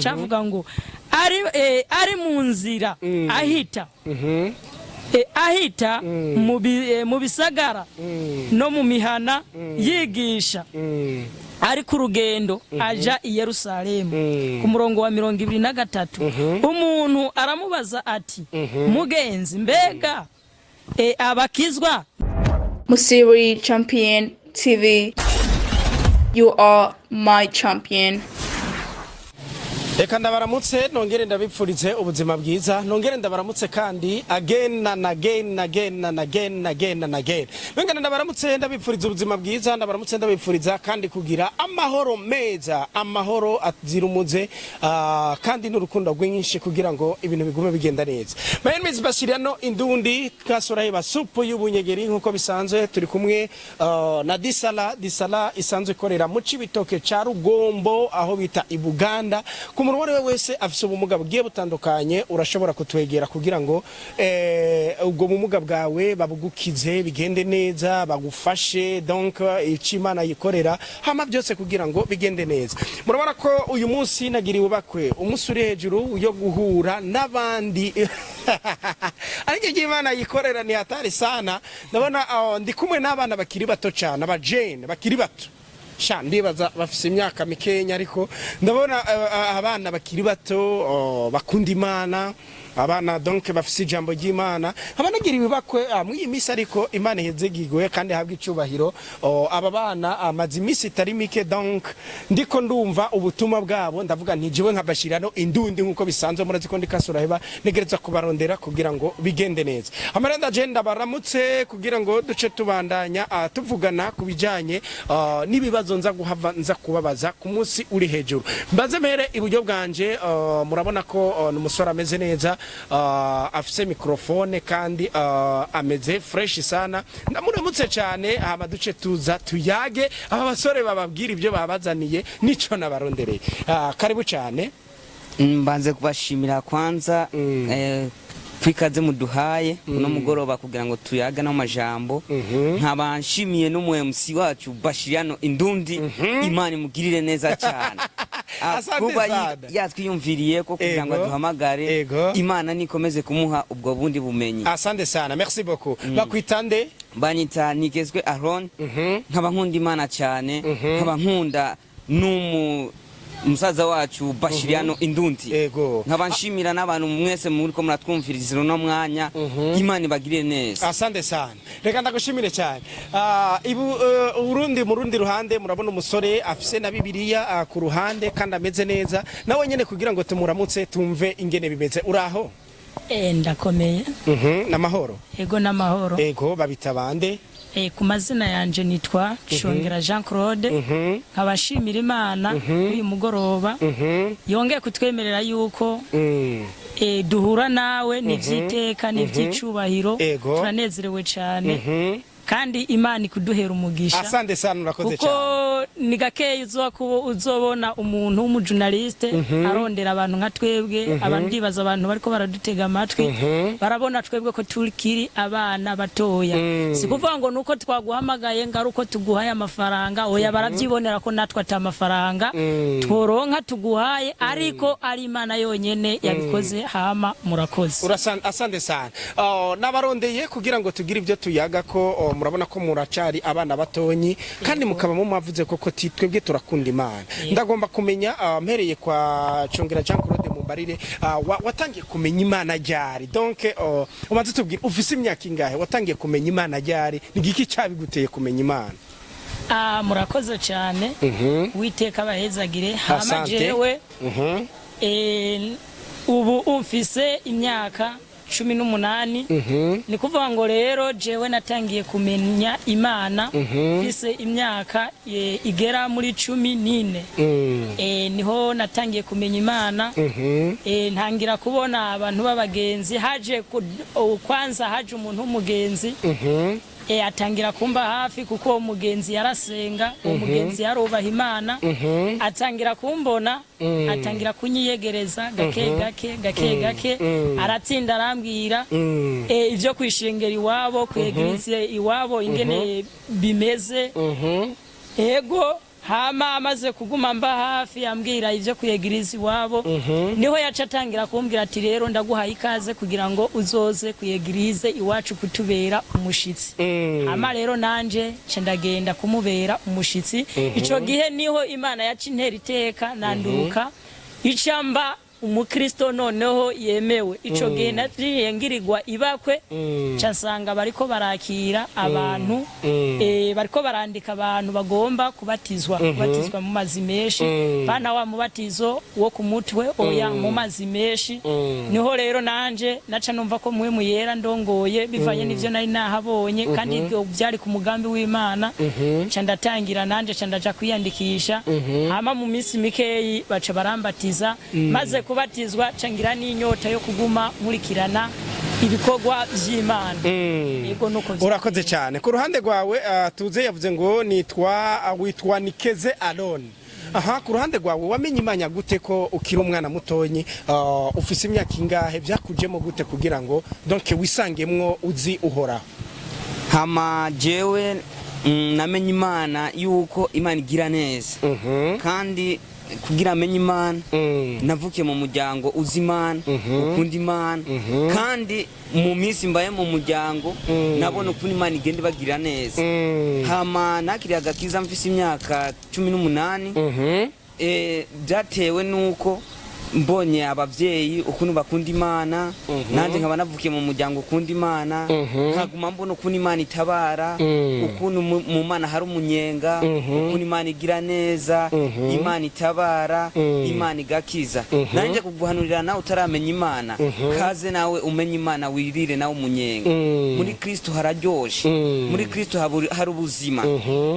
Cavuga ngo ari mu nzira ahita ahita mu bisagara no mu mihana, yigisha, ari ku rugendo aja i Yerusalemu. Ku murongo wa 23, umuntu aramubaza ati: "Mugenzi, mbega abakizwa" Musiri Champion TV. You are my champion. Reka ndabaramutse, nongere ndabipfurize ubuzima bwiza, nongere ndabaramutse kandi again and again, again and again, again and again. Nongere ndabaramutse, ndabipfuriza ubuzima bwiza, ndabaramutse, ndabipfuriza kandi kugira amahoro meza, amahoro azira umuze, kandi n'urukundo rwinshi kugira ngo ibintu bigume bigenda neza. My name is Basiriano Indundi Kasuraheba, supu y'ubunyegeri. Nkuko bisanzwe, turi kumwe na Disala. Disala isanzwe ikorera mu Cibitoke ca Rugombo, aho bita i Buganda. Ku muntu uwo ari we wese afise ubumuga bugiye butandukanye, urashobora kutwegera kugira ngo ubwo bumuga bwawe babugukize, bigende neza, bagufashe. Donc icyo Imana yikorera hama byose kugira ngo bigende neza. Murabona ko uyu munsi nagiriwe bakwe, umunsi uri hejuru yo guhura n'abandi, ariko ibyo Imana yikorera ni hatari sana. Ndabona ndi kumwe n'abana bakiri bato cyane, abajene bakiri bato sha, ndibaza bafise imyaka mikenya, ariko ndabona abana bakiri bato, bakunda Imana, abana donc bafise ijambo ry'Imana, abanagira ibibakwe muri iyi minsi. Ariko Imana ihezegirwe kandi habwe icubahiro. Aba bana amaze iminsi itari mike, donc ndiko ndumva ubutumwa bwabo, ndavuga nti jewe nka Bashirano Indundi, nkuko bisanzwe murazi ko ndikasuraheba, ntegereza kubarondera kugira ngo bigende neza. Amarenda je ndabaramutse kugira ngo duce tubandanya tuvugana ku bijanye n'ibibazo nza guhava nza kubabaza ku munsi uri hejuru. Mbaze mere iburyo bwanje, murabona ko ni umusore ameze neza, afise microphone kandi ameze fresh sana. Ndamuramutse cyane, hama duce tuza tuyage, aba basore bababwira ibyo babazaniye nico nabarondereye. Karibu cyane. Mbanze kubashimira kwanza kwikaze muduhaye uno mugoroba kugira ngo tuyage no majambo. Nkaba nshimiye n'umu MC wacu Bashiriano Indundi, Imana imugirire neza cyane. Asante kuba sana. yatwiyumviriye ko kugira ngo aduhamagare. Imana nikomeze kumuha ubwo bundi bumenyi. Asante sana, merci beaucoup. Bakwita nde? Banyita Nigezwe Aron. Nkaba nkunda Imana cyane, nkaba nkunda n'umu umusaza wacu Bashiriano Indundi. Nkaba nshimira n'abantu mwese muri ko muratwumviriza uno mwanya. Imana ibagirire neza. Asante sana, reka ndagushimire cyane. Ibu urundi mu rundi ruhande murabona umusore afise na Bibiliya ku ruhande kandi ameze neza nawe nyene, kugira ngo tumuramutse tumve ingene bimeze. Uraho? Ndakomeye. Namahoro? Ego, n'amahoro. Ego, babita bande? Ku mazina yanje nitwa Shongera Jean Claude. Nkaba nshimira Imana uyu mugoroba yongeye kutwemerera yuko duhura nawe. Ni iby'iteka, ni iby'icubahiro. Turanezerewe cyane kandi Imana ikuduhera umugisha. Asante sana, urakoze Kuko cyane. ni gakeya uzobona umuntu w'umujurnaliste arondera abantu nka twebwe. Abantu, ndibaza abantu bariko baradutega amatwi barabona twebwe ko tukiri abana batoya. Si kuvuga ngo nuko twaguhamagaye ngo ari uko tuguhaye amafaranga, oya, barabyibonera ko natwe ata mafaranga tworonka tuguhaye, ariko ari Imana yonyene yabikoze. Hama murakoze. Asante sana. Oh, nabarondeye kugira ngo tugire ibyo tuyaga ko murabona ko muracari abana batonyi kandi mukaba mumavuze koko ti twebwe turakunda Imana. Ndagomba kumenya, mpereye kwa Congera Jean Claude, mumbarire, watangiye kumenya Imana ryari? Donc ubanze tubwire ufise imyaka ingahe, watangiye kumenya Imana ryari, ni giki cyabiguteye kumenya Imana? Ah, murakoze cyane. Uwiteka abahezagire. Hama Asante. jewe ubu umfise imyaka 18. Ni kuvuga ngo rero jewe natangiye kumenya Imana mfise imyaka igera muri 14. Niho natangiye kumenya Imana. Ntangira kubona abantu b'abagenzi haje kwanza haje umuntu w'umugenzi, atangira kumba hafi kuko uwo mugenzi yarasenga, uwo mugenzi yarubaha Imana. Atangira kumbona, atangira kunyiyegereza gake gake gake gake, aratsinda arambwira ibyo kwishengera iwabo, kwegirize iwabo ingene bimeze. Ego. Hama amaze kuguma mba hafi, ambwira ivyo kuyegiriza iwabo, niho yaca atangira kumbwira ati: "Rero ndaguhaye ikaze kugira ngo uzoze kuyegirize iwacu kutubera umushitsi." Hama rero nanje nca ndagenda kumubera umushitsi. Ico gihe niho Imana yaca intera iteka, nanduruka icamba umukristo noneho yemewe. Ico gihe naciye ngirirwa ibakwe, nca nsanga bariko barakira abantu, bariko barandika abantu bagomba kubatizwa mu mazi menshi, bana wa mubatizo wo ku mutwe, oya, mu mazi menshi. Niho rero nanje naca numva ko Mpwemu Yera ndongoye, bivanye n'ivyo nari nahabonye, kandi ibyo byari ku mugambi w'Imana. Nca ndatangira nanje, nca ndaja kwiyandikisha. Hama mu minsi mikeyi baca barambatiza. Maze kubatizwa, nca ngira n'inyota yo kuguma nkurikirana ibikorwa vy'Imana. Yego, nuko vyari. Urakoze cyane. Ku ruhande rwawe, tuze yavuze ngo nitwa witwa Nikeze Alone. Aha, ku ruhande rwawe wamenye Imana gute ko ukiri umwana mutonyi? Ufise imyaka ingahe? Byakujemo gute kugira ngo donc wisangemwo uzi Uhoraho? Hama jewe namenye Imana yuko Imana igira neza. Kandi kugira amenye Imana, navukiye mu muryango uzi Imana, ukunda Imana. Kandi mu minsi mbaye mu muryango, nabona ukuntu Imana igenda ibagirira neza. Hama nakiriye agakiza mfise imyaka 18. Byatewe nuko mbonye abavyeyi ukuntu bakunda Imana, nanjye nkaba navukiye mu muryango ukunda Imana, nkaguma mbona ukuntu Imana itabara, ukuntu mu Mana hari umunyenga, ukuntu Imana igira neza, Imana itabara, Imana igakiza. Nanjye kuguhanurira nawe utaramenya Imana, kaze nawe umenye Imana, wirire nawe umunyenga. Muri Kristo hararyoshe. Muri Kristo hari ubuzima.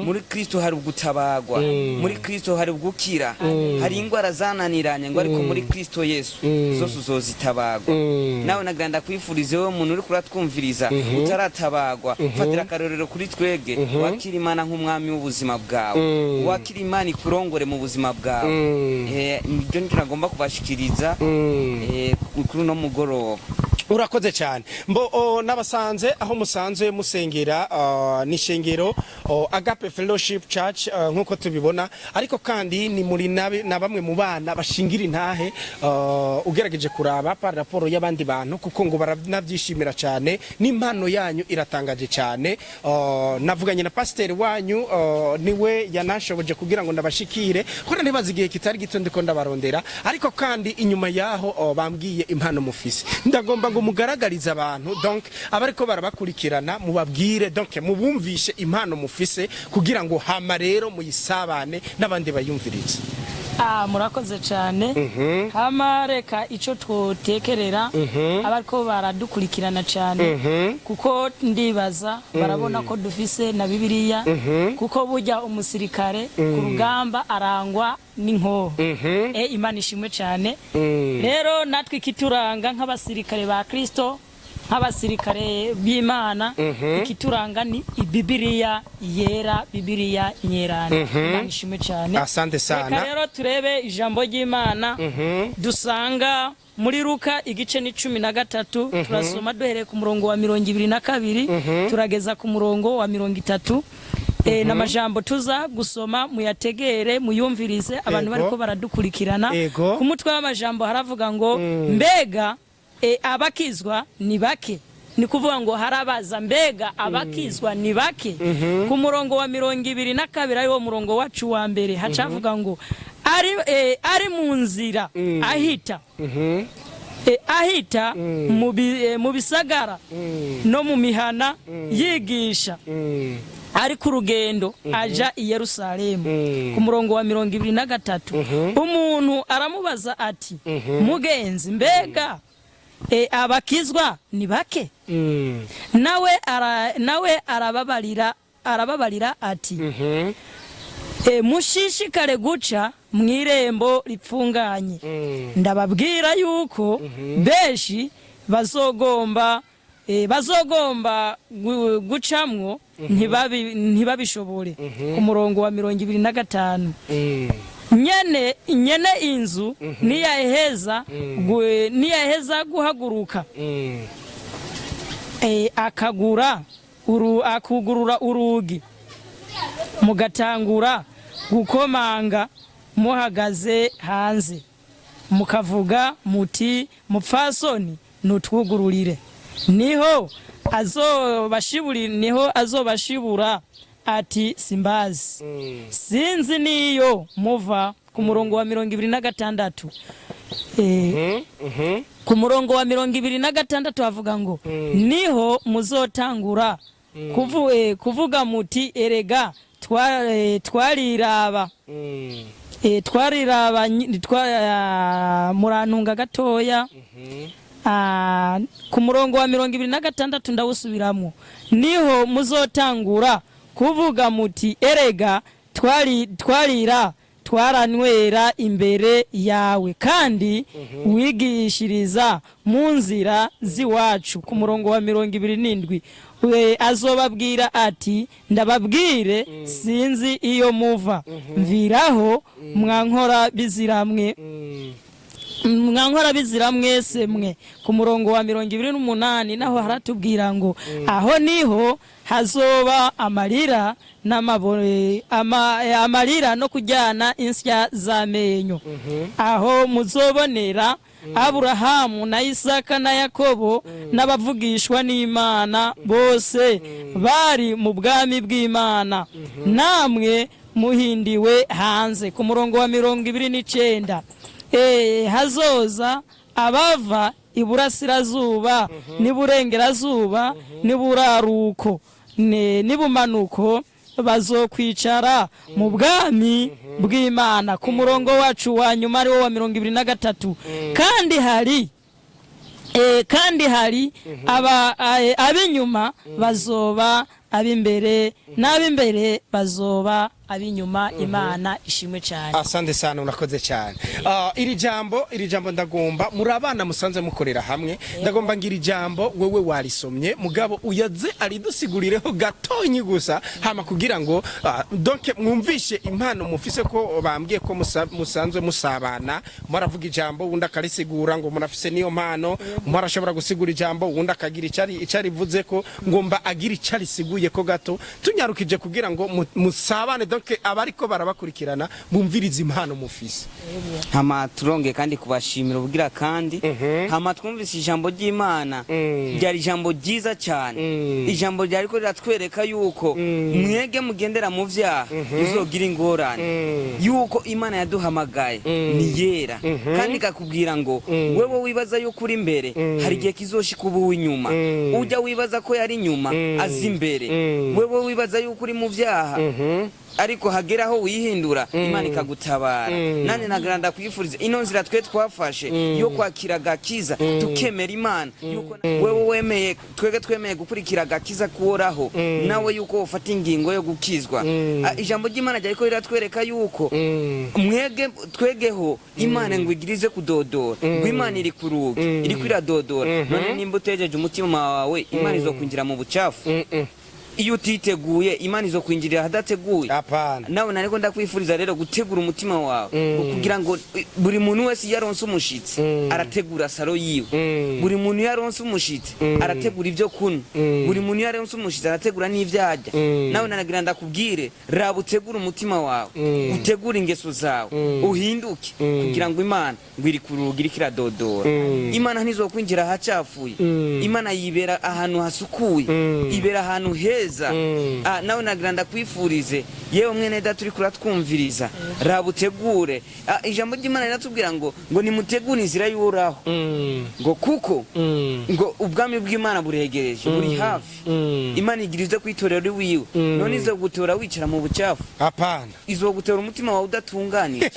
Muri Kristo hari ugutabagwa. Muri Kristo hari ugukira. Hari indwara zananiranye ngo, ariko muri Kristo Yesu zose uzozitabagwa. Nawe nagira ndakwifurize, wowe muntu uri kuratwumviriza utaratabagwa, fatira akarorero kuri twebwe, wakira Imana nk'umwami w'ubuzima bwawe, wakira Imana ikurongore mu buzima bwawe. Nibyo nibyo nagomba kubashikiriza kuri uno mugoroba. Urakoze cyane. Mbo n'abasanze aho musanzwe musengera, ni ishengero Agape Fellowship Church, nk'uko tubibona, ariko kandi ni muri na bamwe mu bana bashingira intahe, ugerageje kuraba par rapport y'abandi bantu, kuko ngo baranabyishimira cyane n'impano yanyu iratangaje cyane. Navuganye na pasiteri wanyu, niwe yanashoboje kugira ngo ndabashikire, kuko ntibazi igihe kitari gito ndiko ndabarondera. Ariko kandi inyuma yaho, bambwiye impano mufise. Ndagomba ngo mugaragarize abantu, donc abariko barabakurikirana, mubabwire, donc mubumvishe impano mufise, kugira ngo hama rero muyisabane n'abandi bayumvirize. Ah, murakoze cyane. Hama reka ico twotekerera abariko baradukurikirana cyane, kuko ndibaza barabona ko dufise na Bibiliya, kuko burya umusirikare ku rugamba arangwa n'inkoho. Imana ishimwe cyane. Rero natwe ikituranga nk'abasirikare ba Kristo, nk'abasirikare b'Imana, ikituranga ni Bibiliya yera, Bibiliya nyerana. Imana ishimwe cyane. Asante sana. Reka rero turebe ijambo ry'Imana dusanga muri Luka igice ni 13. Turasoma duhereye ku murongo wa 22, turageza ku murongo wa 30. N'amajambo tuza gusoma, muyategere, muyumvirize abantu bariko baradukurikirana. Ku mutwe w'amajambo haravuga ngo: "Mbega abakizwa ni bake?" Ni kuvuga ngo harabaza: "Mbega abakizwa ni bake?" Ku murongo wa 22, ariwo murongo wacu wa mbere, hacavuga ngo: Ari mu nzira ahita ahita mu bisagara no mu mihana, yigisha, ari ku rugendo aja i Yerusalemu." Ku murongo wa 23, umuntu aramubaza ati: "Mugenzi, mbega abakizwa ni bake?" Nawe arababarira ati: "Mushishikare guca mu irembo ripfunganye. Ndababwira yuko benshi bazogomba gucamwo, ntibabishobore." Ku murongo wa 25: Nyene inzu niyaheza guhaguruka, akagura akugurura urugi, mugatangura Gukomanga muhagaze hanze, mukavuga muti: 'Mupfasoni, nutwugururire.' Niho azobashibura ati: 'Simbazi, sinzi niyo muva.' Ku murongo wa 26, ku murongo wa 26 havuga ngo: 'Niho muzotangura kuvuga muti: Erega twariraba twariraba murantunga gatoya.' Ku murongo wa 26 ndawusubiramwo: 'Niho muzotangura kuvuga muti: Erega twari twarira, twaranywera imbere yawe, kandi wigishiriza mu nzira z'iwacu.' Ku murongo wa 27, we azobabwira ati: 'Ndababwire, sinzi iyo muva. Mviraho, mwankora biziramwe, mwankora bizira mwese mwe.' Ku murongo wa 28 naho haratubwira ngo: 'Aho niho hazoba amarira amarira no kujyana insya z'amenyo, aho muzobonera Aburahamu na Isaka na Yakobo n'abavugishwa n'Imana bose bari mu bwami bw'Imana, namwe muhindiwe hanze.' Ku murongo wa 29, hazoza abava iburasirazuba n'iburengerazuba n'iburaruko n'ibumanuko, bazokwicara mu bwami bw'Imana. Ku murongo wacu wa nyuma, ariwo wa 23, kandi hari ab'inyuma bazoba ab'imbere, n'ab'imbere bazoba ab'inyuma. Imana ishimwe cyane. Asante sana, urakoze cyane. Iri jambo ndagomba, muri abana musanze mukorera hamwe, ndagomba ngira ijambo wewe warisomye, mugabo uyaze aridusigurireho gatonyi gusa, hama kugira ngo donc mwumvishe impano mufise, ko bambwiye ko musanzwe musabana, muravuga ijambo, undi akarisigura, ngo murafise niyo mpano. Umwe arashobora gusigura ijambo, uwundi akagira icari icari ko ngomba agira icari risiguye ko gato, tunyarukije kugira ngo musabane, donc abariko barabakurikirana bumvirize impano mufise. Hama turonge kandi kubashimira ubugira kandi. Hama twumvise ijambo ry'Imana, ryari ijambo ryiza cyane, ijambo ryariko riratwereka yuko mwege mugendera mu vyaha muzogira ingorane, yuko Imana yaduhamagaye ni yera, kandi ikakubwira ngo wewe wibaza yuko uri imbere, hari igihe kizoshika ubu w'inyuma, ujya wibaza ko yari inyuma aza imbere. Wewe wibaza yuko uri mu vyaha, ariko hagera aho wihindura, Imana ikagutabara. Nane nagira ndakwifuriza ino nzira twe twafashe yo kwakira agakiza, tukemera Imana, yuko wewe wemeye, twege twemeye gukurikira agakiza kuhoraho, nawe yuko ufata ingingo yo gukizwa. Ijambo ry'Imana ryariko riratwereka yuko mwege twegeho Imana ngo igirize kudodora, ngo Imana iri ku rugi, iriko iradodora. None nimba utejeje umutima wawe, Imana izokwinjira mu bucafu? Iyo utiteguye, Imana izokwinjirira ahadateguye? Hapana. Nawe nariko ndakwifuriza rero gutegura umutima wawe, kugira ngo buri muntu wese iyo aronse umushitsi arategura salon yiwe, buri muntu iyo aronse umushitsi arategura ibyo kunywa, buri muntu iyo aronse umushitsi arategura n'ivyo arya. Nawe naragira ndakubwire, raba utegure umutima wawe, utegure ingeso zawe, uhinduke, kugira ngo Imana ngo iri ku rugi, iriko iradodora. Imana ntizokwinjira ahacafuye. Imana yibera ahantu hasukuye, ibera ahantu heza. Nawe nagira ndakwifurize, yewe mwene data uri kuratwumviriza, raba utegure. Ijambo ry'Imana riratubwira ngo nimutegure inzira y'Uhoraho, ngo kuko ngo ubwami bw'Imana buregereje, buri hafi. Imana igirize kwitorera iwiwe. None izogutora wicara mu bucafu? Hapana. Izogutora umutima wawe udatunganije?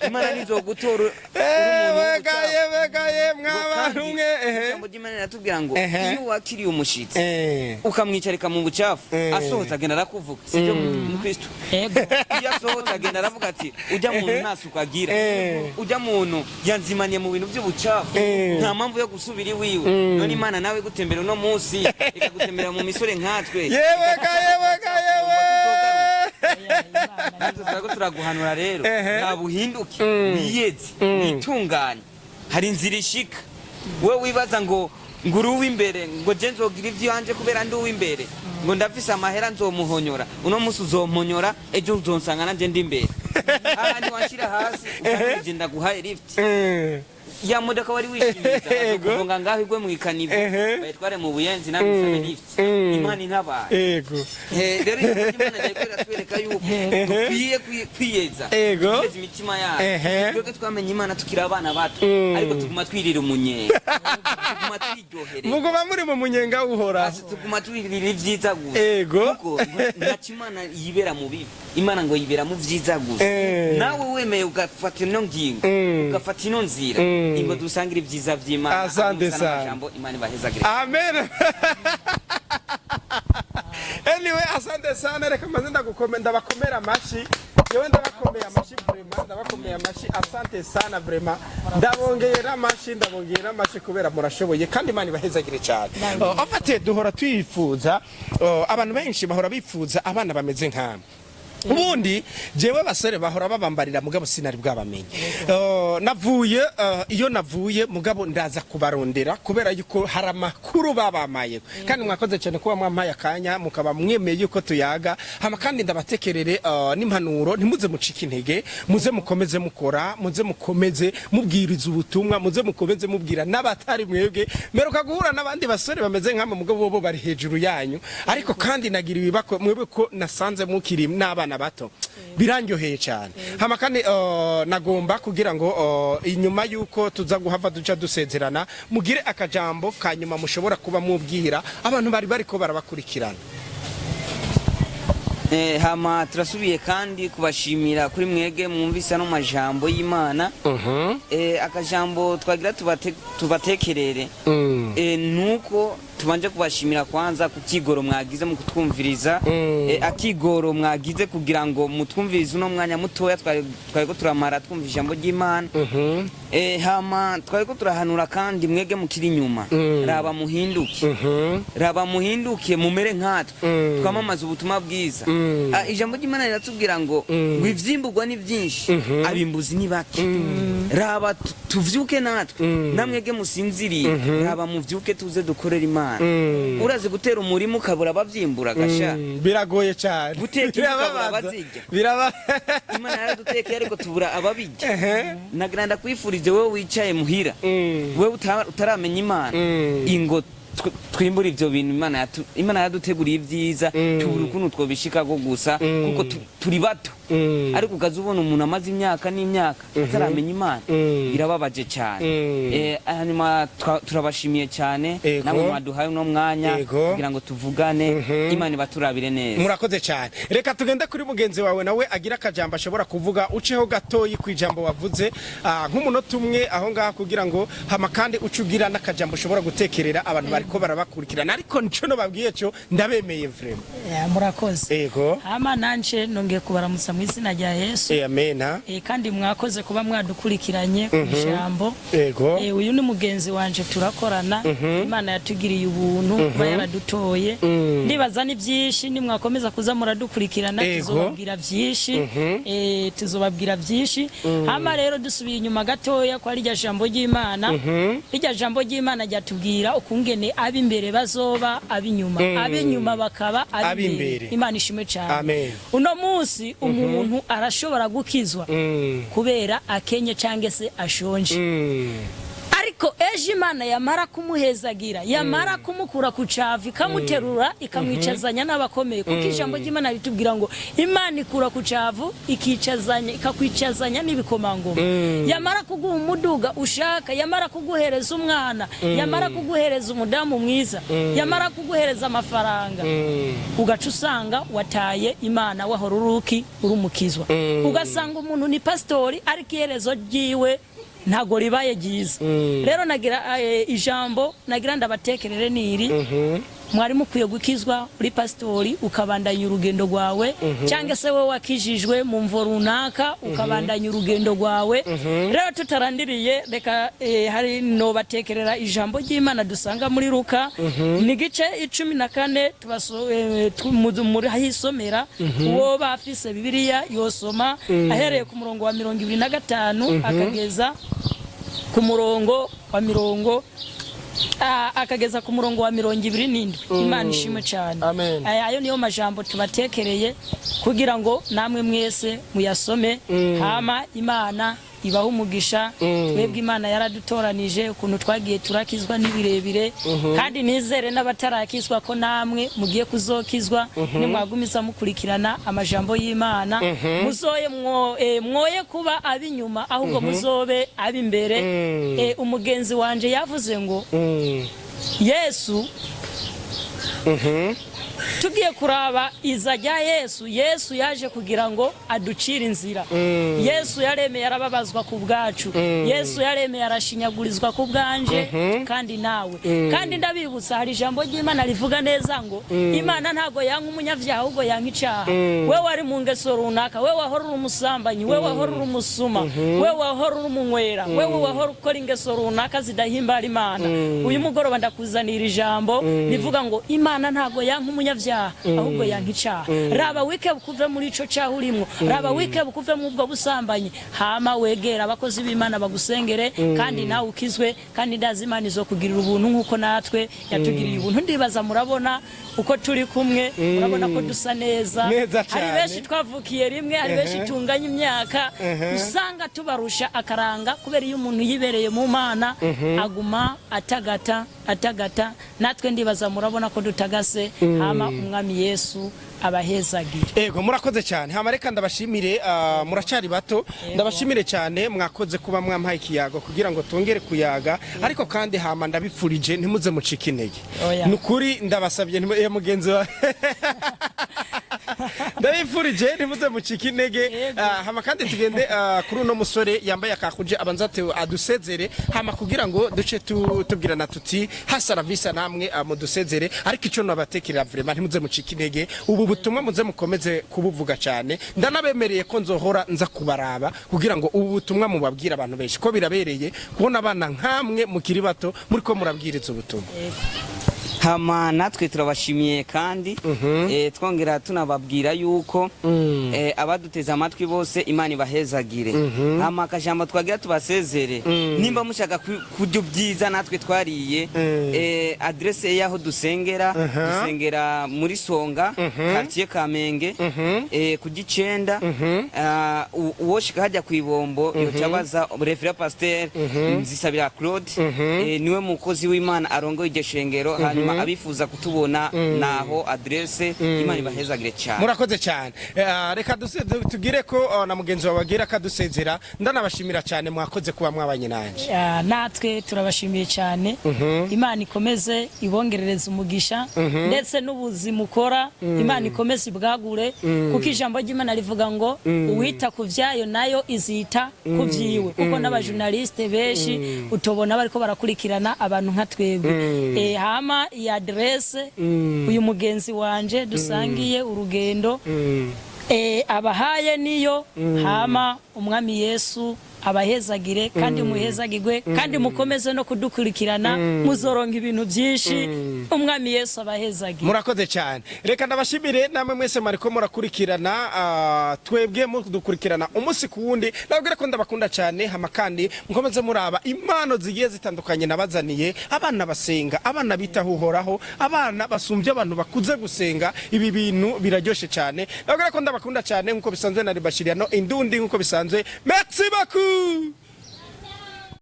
Imana ntizogutora uri umuntu Yewega, w'ubucafu. yewega, ye Ngo mwabantu kandi mwe, ehe. ijambo ry'Imana riratubwira ngo iyo wakiriye umushitsi ukamwicarika mu bucafu, asohotse agenda arakuvuga, sibyo, mukristo? Ego. Iyo asohotse agenda aravuga ati: 'Ujya muntu nta suku agira, ujya muntu yanzimaniye mu bintu by'ubucafu, nta mpamvu yo gusubira iwiwe.' None Imana nawe gutembera uno munsi, ikagutembera mu misore nkatwe, Yewega, yewega, yewe. Natwe turako turaguhanura rero, ntabwo uhinduke, wiyeze, witunganye, hari inzira ishika. We wibaza ngo Ngo uri uw'imbere, ngo je nzogira ivyanje kubera ndi uw'imbere, ngo ndafise amahera, nzomuhonyora. Uno musi uzomponyora, ejo uzonsanga nanje ndi imbere ahandi wanshira hasi, usanga ndaguhaye lift. Ya modoka wari wishimiza, kugonga ngaho igwe mwikanivo, bayitware mu Buyenzi, namwe usabe lift. Imana intabaye. Rero ijambo ry'Imana ryariko riratwereka yuko dukwiye kwiyeza, kwiyeza imitima yacu. Twebwe twamenye Imana tukiri abana bato, ariko tuguma twirira umunyenga, tuguma twiryoherera. Muguma muri mu munyenga uhora. Asi tuguma twirira ibyiza gusa, kuko ntacyo Imana yibera mu bibi. Imana ngo yibera mu vyiza gusa. Nawe wemeye ugafata ino ngingo, ugafata ino nzira, ingo dusangire ibyiza vy'Imana. Asante Amusa sana. n'amajambo, Imana ibahezagire. Amen. Anyway, asante sana. Reka maze ndabakomera amashi. Yewe, ndabakomeye amashi vraiment, ndabakomeye amashi. Asante sana vraiment. Ndabongeye n'amashi, ndabongeye n'amashi kubera murashoboye, kandi Imana ibahezagire cyane. Afate duhora twifuza, abantu benshi bahora bifuza abana bameze nk'amwe. Ubundi jewe abasore bahora babambarira, mugabo sinari bwabamenye. Navuye iyo navuye, mugabo ndaza kubarondera kubera yuko hari amakuru babamaye, kandi mwakoze cyane kuba mwampaye akanya, mukaba mwemeye yuko tuyaga. Hama kandi ndabatekerere n'impanuro: ntimuze mucike intege, muze mukomeze mukora, muze mukomeze mubwiriza ubutumwa, muze mukomeze mubwira n'abatari mwebwe. Meruka guhura n'abandi basore bameze nkamwe, mugabo bo bari hejuru yanyu, ariko kandi nagira ibibako mwebwe ko nasanze mukiri n'abana bato, birandyoheye cyane. Hama kandi nagomba kugira ngo inyuma yuko tuza guhava duca dusezerana, mugire akajambo kanyuma mushobora kuba mubwira abantu bari bariko barabakurikirana. Hama turasubiye kandi kubashimira kuri mwege mwumvise ano majambo y'Imana. Akajambo twagira tubatekerere, nuko tubanje kubashimira kwanza ku kigoro mwagize mu kutwumviriza, akigoro mwagize kugira ngo mutwumvirize uno mwanya mutoya twariko turamara twumva ijambo ry'Imana. Hama twariko turahanura kandi mwege mukiri inyuma, raba muhinduke, raba muhinduke, mumere nkatwe, twamamaze ubutumwa bwiza. Ijambo ry'Imana riratubwira ngo ivyimburwa ni byinshi, abimbuzi ni bake. Raba tuvyuke natwe, namwege musinziriye, raba muvyuke, tuze dukorere Imana. Urazi gutera umurima ukabura abavyimbura gasha? Biragoye cyane. Guteka imbwa ukabura Birababaza. abazirya. Biraba Imana yaradutekeye, ariko tubura ababirya. Nagira ndakwifurije wowe wicaye muhira, wewe utaramenya Imana, ingo twimbure ivyo bintu. Imana yaduteguriye ibyiza, tubura ukuntu twobishikako gusa kuko turi bato. Ariko ukaza ubona umuntu amaze imyaka n'imyaka ataramenya Imana, birababaje cyane. Hanyuma turabashimiye cyane, namwe mwaduhaye uno mwanya kugira ngo tuvugane. Imana ibaturabire neza. Murakoze cyane. Reka tugende kuri mugenzi wawe, nawe agira akajambo ashobora kuvuga, uceho gatoyi ku ijambo wavuze, nk'umunota umwe aho ngaho, kugira ngo hama kandi uce ugira n'akajambo ushobora gutekerera abantu bariko barabakurikirana. Ariko nico nobabwiye cyo, ndabemeye vraiment. Murakoze. Hama nanje nongeye kubaramutsa mu izina rya Yesu. Amena. Kandi mwakoze kuba mwadukurikiranye ku ijambo. Uyu ni mugenzi wanje, turakorana. Imana yatugiriye ubuntu kuba yaradutoye. Ndibaza ni byinshi, nimwakomeza kuza muradukurikirana, tuzobabwira byinshi, tuzobabwira byinshi. Hama rero dusubiye inyuma gatoya kwa rirya jambo ry'Imana, rirya jambo ry'Imana ryatubwira ukungene ab'imbere bazoba ab'inyuma, ab'inyuma bakaba ab'imbere. Ab'imbere. Imana ishimwe cyane. Amen. Uno munsi umuntu arashobora gukizwa kubera akenye cyangwa se ashonje, ariko ejo Imana yamara kumuhezagira, yamara kumukura ku cavu, ikamuterura, ikamwicazanya n'abakomeye, kuko ijambo ry'Imana ritubwira ngo Imana ikura ku cavu, ikicazanya, ikakwicazanya n'ibikomangoma. Yamara kuguha umuduga ushaka, yamara kuguhereza umwana, yamara kuguhereza umudamu mwiza, yamara kuguhereza amafaranga, ugaca usanga wataye Imana wahora uruki urumukizwa. Ugasanga umuntu ni pasitori, ariko iherezo ryiwe ntago ribaye ryiza. Rero nagira ijambo nagira ndabatekerere niri: mwari mukwiye gukizwa uri pasitori, ukabandanya urugendo rwawe, cyangwa se wowe wakijijwe mu mvo runaka, ukabandanya urugendo rwawe. Rero tutarandiriye, reka hari nobatekerera ijambo ry'Imana dusanga muri Luka, ni igice 14, murahisomera. Uwo bafise Bibiliya yosoma ahereye ku murongo wa 25 akageza ku murongo wa mirongo Akageza ku murongo wa 27. Imana ishimwe cyane. Amen. Ayo niyo majambo tubatekereye kugira ngo namwe mwese muyasome, hama Imana ibaho umugisha. Twebwe Imana yaradutoranije, ukuntu twagiye turakizwa n'ibirebire, kandi nizere n'abatarakizwa ko namwe mugiye kuzokizwa nimwagumiza mukurikirana amajambo y'Imana. Muzoye mwoye kuba ab'inyuma, ahubwo muzobe ab'imbere. Umugenzi wanje yavuze ngo Yesu, tugiye kuraba iza rya Yesu, Yesu yaje kugira ngo aducire inzira. Yesu yaremeye arababazwa ku bwacu. Yesu yaremeye arashinyagurizwa ku bwanje kandi nawe. Kandi ndabibutsa, hari ijambo ry'Imana rivuga neza ngo Imana ntabwo yanka umunyabyaha, ahubwo yanka icyaha. We wari mu ngeso runaka, we wahora uri umusambanyi, we wahora uri umusuma, we wahora uri umunywera, wewe wahora ukora ingeso runaka zidahimbara Imana, uyu mugoroba ndakuzanira ijambo rivuga ngo Imana ntabwo yanka umunyabyaha, ahubwo yanka icyaha. Raba wike kuve muri ico cyaha urimo, raba wike kuve mu ubwo busambanyi, hama wegera abakozi b'Imana bagusengere kandi nawe ukizwe. Kandi ndazi Imana izokugirira ubuntu nk'uko natwe yatugiriye ubuntu. Ndibaza murabona uko turi kumwe, murabona ko dusa neza. Neza Hari cane. benshi twavukiye rimwe, hari benshi tunganya imyaka, usanga tubarusha akaranga, kubera iyo umuntu yibereye mu Mana aguma atagata atagata. Natwe ndibaza murabona ko dutagase. Hama Umwami Yesu abahezagire. Ego, murakoze cyane. Hama reka ndabashimire, muracyari bato, ndabashimire cyane, mwakoze kuba mwampaye ikiyago kugira ngo tongere kuyaga. Ariko kandi hama ndabipfurije ntimuze mucike intege. Oya. Nukuri ndabasabye mugenzi wa ndabipfurije ntimuze mucike intege. Yego. Hama kandi tugende kuri uno musore yambaye akakuje, abanza adusezere, hama kugira ngo duce tubwirana tuti hasta la vista, namwe mudusezere. Ariko icyo nabatekerera, vraiment ntimuze mucike intege, ubu butumwa muze mukomeze kubuvuga cyane. Ndanabemereye ko nzohora nza kubaraba kugira ngo ubu butumwa mubabwire abantu benshi, ko birabereye kubona abana nkamwe mukiri bato muri ko murabwiriza ubutumwa. Hama natwe turabashimiye kandi twongera tunababwira yuko abaduteze amatwi bose Imana ibahezagire. Hama akajambo twagira tubasezere, nimba mushaka kurya ubyiza natwe twariye, adresse y'aho dusengera, dusengera muri Songa, quartier Kamenge, ku Gicenda. Uwoshika hajya ku ibombo yocabaza révérend pasteur Nzisabira Claude, niwe mukozi w'Imana arongoye iryo shengero. Hanyuma abifuza kutubona, naho adresse. Imana ibahezagire cyane. Murakoze cyane. Reka tugire ko na mugenzi wawe agira akadusezera. Ndanabashimira cyane, mwakoze kuba mwabanye nanje. Natwe turabashimiye cyane. Imana ikomeze ibongerereze umugisha, ndetse n'ubuzima ukora Imana ikomeze ibwagure, kuko ijambo ry'Imana rivuga ngo uwita ku byayo nayo izita ku byiwe, kuko n'abajournaliste benshi utobona bariko barakurikirana abantu nka twebwe. Hama iyi adresse uyu mugenzi wanje dusangiye urugendo abahaye niyo. Hama Umwami Yesu abahezagire kandi muhezagirwe, kandi mukomeze no kudukurikirana, muzoronka ibintu byinshi. Umwami Yesu abahezagire. Murakoze cyane. Reka ndabashimire namwe mwese mwariko murakurikirana, twebwe mudukurikirana umunsi ku wundi. Nababwira ko ndabakunda cyane. Hama kandi mukomeze muraba impano zigiye zitandukanye nabazaniye, abana basenga, abana bitaho Uhoraho, abana basumbye abantu bakuze gusenga. Ibi bintu biraryoshe cyane. Nababwira ko ndabakunda cyane nkuko bisanzwe, na Ribashiriano Indundi nkuko bisanzwe. Merci beaucoup.